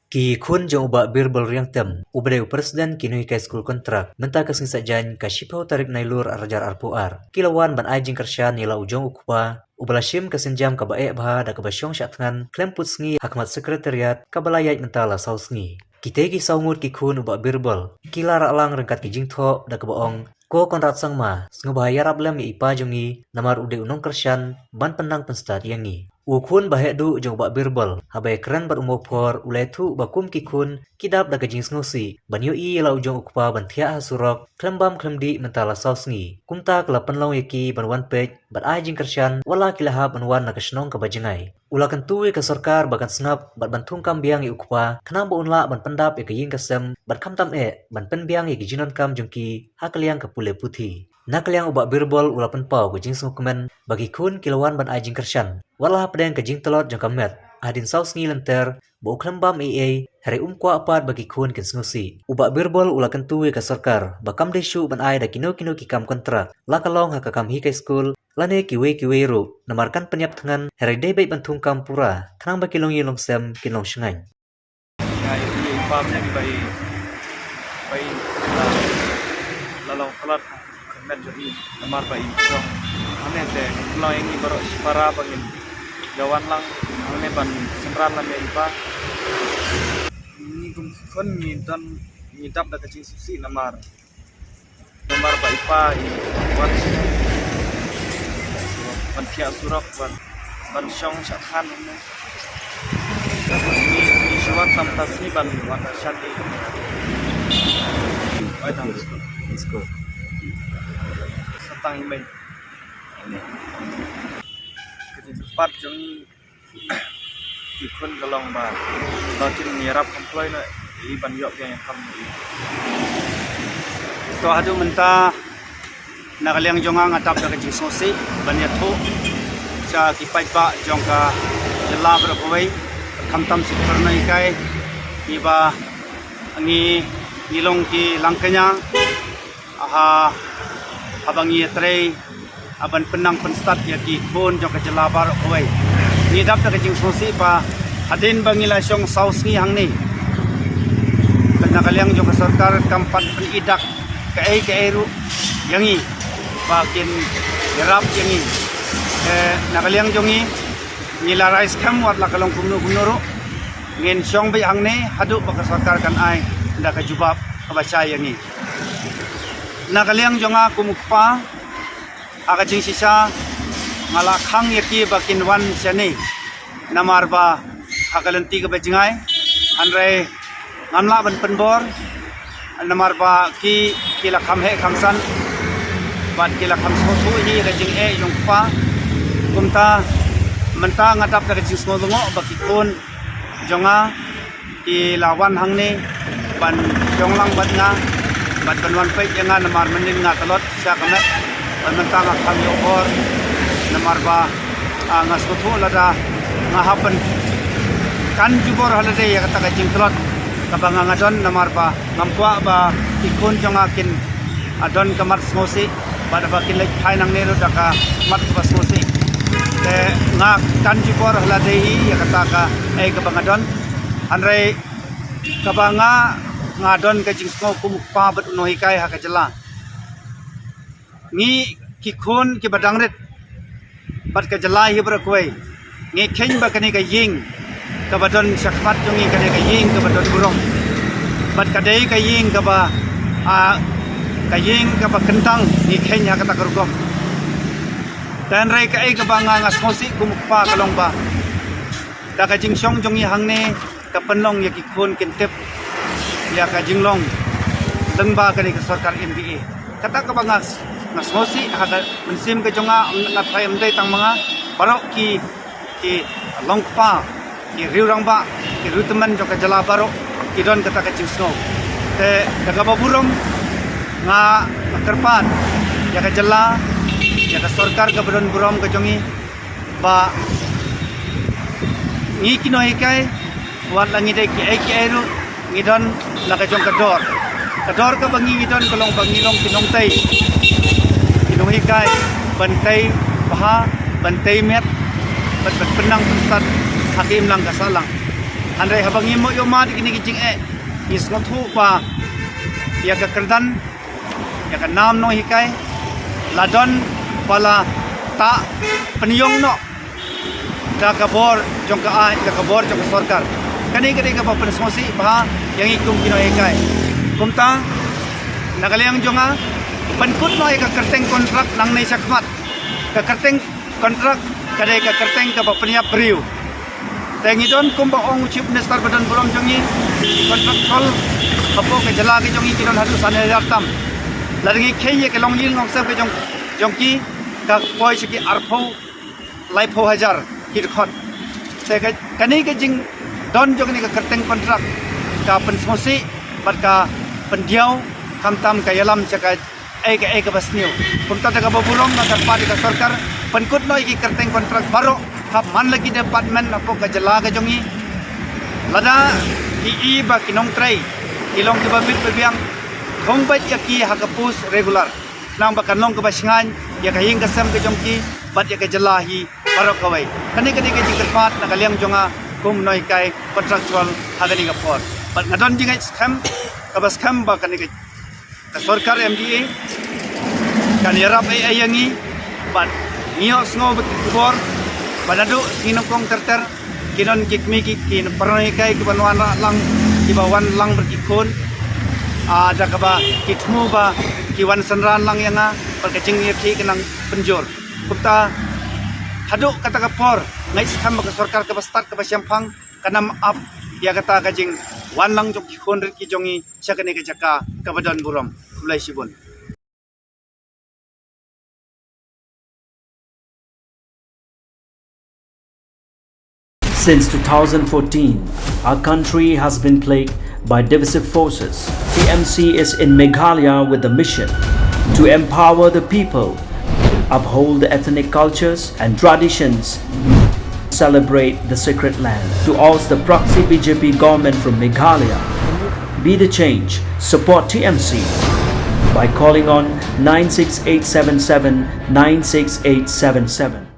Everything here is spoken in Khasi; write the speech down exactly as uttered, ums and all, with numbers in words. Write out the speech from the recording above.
Ki khun jong u Bah Birbal Riangtem, uba dei u president ki nonghikai skul kontrak, mynta ka sngi Saitjaiñ ka shiphew tarik Nailur arhajar arphew ar, ki la wan ban ai jingkyrshan ïa la u jong u kpa, uba la shim ka sienjam kaba eh bha da kaba shong shah thngan khlem pud sngi ha khmat Secretariat, kaba la ïaid mynta la saw sngi. Kitei ki saw ngut ki khun u Bah Birbal ki la rah lang ryngkat ki jingthoh da kaba ong, ko Conrad Sangma, sngewbha ïarap lem ïa i pa jong ngi, namar u dei u nongkyrshan ban pynnang pynstad ïa ngi. U khun ba heh duh jong u Bah Birbal, haba ïakren bad u Mawphor, u la ïathuh ba kum ki khun ki dap da ka jingsngewsih ban ïohi ïa la u jong u kpa ban thiah ha surok khlem bam khlem dih mynta la saw sngi. Kumta ka la pynlong ïa ki ban wan peit bad ai jingkyrshan, wat la ki la hap ban wan na ka shnong kaba jngai. U la kyntu ïa ka sorkar ba kan sngap bad ban thungkam biang ïa u kpa, khnang ba un lah ban pyndap ïa ka ïing ka sem, bad khamtam eh ban pynbiang ïa ki jingdonkam jong ki ha ka liang ka pule puthi. Na ka liang u Bah Birbal u la pynpaw ka jingsngewkmen ba ki khun ki la wan ban ai jingkyrshan, wat la hapdeng ka jingtlot jong ka met, hadien saw sngi lynter ba u khlem bam ei ei, hynrei um kwah pat ba ki khun kin sngewsih. U Bah Birbal u la kyntu ïa ka sorkar ba kam dei shuh ban ai da kino kino ki kam kontrak, la ka long ha ka kam hikai skul lane kiwei kiwei ruh, namar kan pynïap thngan, hynrei dei beit ban thungkam pura khnang ba ki longïing longsem kin long shngaiñ. Nga ïa i pam ne ba i, ba i la, la long palat ha ka met jong i, namar ba i shong hangne. Te long ïa ngi baroh shipara ba ngin ïa wan lang hangne ban synran lang ïa i pa. Ngi kum ki khun ngi don, ngi dap da ka jingsngewsih namar, namar ba i pa i wan ban thiah surok, ban, ban shong shah thngan hangne. Ngi, ngi shu wan tam ta sngi ban wan shan i. Oi tam. Sa tang i mei. Ka jingkyrpad jong ngi ki khun ka long ba, ba kin ïarap kham kloi noh ïa i ban ïoh biang ïa kham. To haduh mynta na ka liang jong nga, nga dap da ka jingsngewsih ban ïathuh sha ki paidbah jong ka jylla baroh kawei, khamtam sha ki nonghikai, kiba ngi, ngi long ki langkñia ha, haba ngi ïatrei ha ban pynnang pynstad ïa ki khun jong ka jylla baroh kawei. Ngi dap da ka jingsngewsih ba hadien ba ngi la shong saw sngi hangne, na ka liang jong ka sorkar kam pat pynïaid kaei kaei ruh ïa ngi ba kin ïarap ïa ngi. Eh, na ka liang jong ngi, ngi la rai skhem wat la ka long kumno kumno ruh, ngin shong beit hangne haduh ba ka sorkar kan ai da ka jubab kaba shai ïa ngi. Na ka liang jong nga kum u kpa, ha ka jingshisha nga la khang ïa ki ba kin wan shane, namar ba ha ka lynti kaba jngai, hynrei ngam lah ban pynbor, namar ba ki, ki la kham heh kham san bad ki la kham sngewthuh hi ïa ka jingeh jong u kpa. Kumta mynta nga dap da ka jingsngew lyngngoh ba ki khun jong nga ki la wan hangne ban shong lang bad nga, bad ban wan peit ïa nga, namar mynnin nga tlot sha ka met, bad mynta nga kham ïoh bor, namar ba, ah, nga sngewthuh lada nga hap ban kan jubor ha lade ïa kata ka jingtlot kaba nga, nga don, namar ba ngam kwah ba ki khun jong nga kin, ah, don ka mat sngewsih, bad ba kin leit phai nangne ruh da ka mat kaba sngewsih. Te nga kan jubor ha lade hi ïa kata kaei kaba nga don. Hynrei kaba nga, nga don ka jingsngew kum u kpa bad u nonghikai ha ka jylla. Ngi ki khun kiba dang rit bad ka jylla hi baroh kawei, ngi kheiñ ba kane ka ïing kaba don shakhmat jong ngi, kane ka ïing kaba don burom, bad ka dei ka ïing kaba, ah, ka ïing kaba kyntang, ngi kheiñ ha kata ka rukom. Te hynrei kaei kaba nga, nga sngewsih kum u kpa ka long ba da ka jingshong jong ngi hangne, ka pynlong ïa ki khun kin tip ïa ka jinglong lyngba kane ka sorkar N P A. Kata kaba nga, nga sngewsih ha ka mynsiem ka jong nga, nga tharai ym dei tang ma nga, baroh ki, ki longkpa, ki riewrangbah, ki riewtymmen jong ka jylla baroh ki don kata ka jingsngew. Te da kaba burom nga, nga kyrpad ïa ka jylla, ïa ka sorkar kaba don burom ka jong ngi, ba ngi ki nonghikai, wat la ngi dei kiei kiei ruh, ngi don la ka jong ka dor. Ka dor kaba ngi, ngi don ka long ba ngi long ki nongtei, ki nonghikai ban tei bha, ban tei miat, ban, ban pynnang pynstad ha ka imlang ka sahlang. Hynrei haba ngi ïoh mad ïa kine ki jingeh, ngi sngewthuh ba ïa ka kyrdan, ïa ka nam nonghikai la don ba la tah pynïong noh da ka bor jong ka aiñ, da ka bor jong ka sorkar. Kane ka dei kaba pynsngewsih bha ïa ngi kum ki nonghikai. Kumta na ka liang jong nga, pynkut noh ïa ka kyrteng kontrak nangne shakhmat. Ka kyrteng kontrak ka dei ka kyrteng kaba pynïap briew. Te ngi don kumba ong u Chief Minister ba don burom jong ngi, ki contractual hapoh ka jylla ka jong ngi ki don haduh san hajar tam. Lada ngi kheiñ ïa ka longlyngngohsem ka jong, jong ki, ka poi sha ki arphew laiphew hajar ki dkhot. Te ka, kane ka jingdon jong kane ka kyrteng kontrak ka pynsngewsih bad ka pyndiaw, khamtam ka ïalam sha ka ei ka ei kaba sniew. Kumta da kaba burom nga kyrpad ïa ka sorkar, pynkut noh ïa ki kyrteng kontrak baroh ha man la ki department hapoh ka jylla ka jong ngi. Lada ki i ba ki nongtrei ki long kiba bit ba biang, thung beit ïa ki ha ka post regular, khnang ba kan long kaba shngaiñ ïa ka ïing ka sem ka jong ki bad ïa ka jylla hi baroh kawei. Kane ka dei ka jingkyrpad na ka liang jong nga kum u nonghikai contractual ha kane ka por. Bad nga don jingngeit skhem, kaba skhem ba kane ka ka sorkar M D A kan ïarap ei ei ïa ngi. Bad ngi ïohsngew bad ki khubor ba naduh sngi nyngkong ter ter ki don ki kmie ki, ki para nonghikai kiban wanrah lang, kiba wan lang bad ki khun, ah, da kaba ki thmu ba ki wan synran lang ïa nga bad ka jingïakhih kan nang pynjur. Kumta haduh kata ka por nga ngeit skhem ba ka sorkar kaba stad kaba shemphang kan ym ap ïa kata ka jingwan lang jong ki khun rit ki jong ngi sha kane ka jaka kaba don burom. Khublei shibun. Since two thousand fourteen, our country has been plagued by divisive forces. T M C is in Meghalaya with the mission to empower the people, uphold the ethnic cultures and traditions, celebrate the sacred land. To oust the proxy B J P government from Meghalaya, be the change. Support T M C by calling on nine six eight seven seven nine six eight seven seven.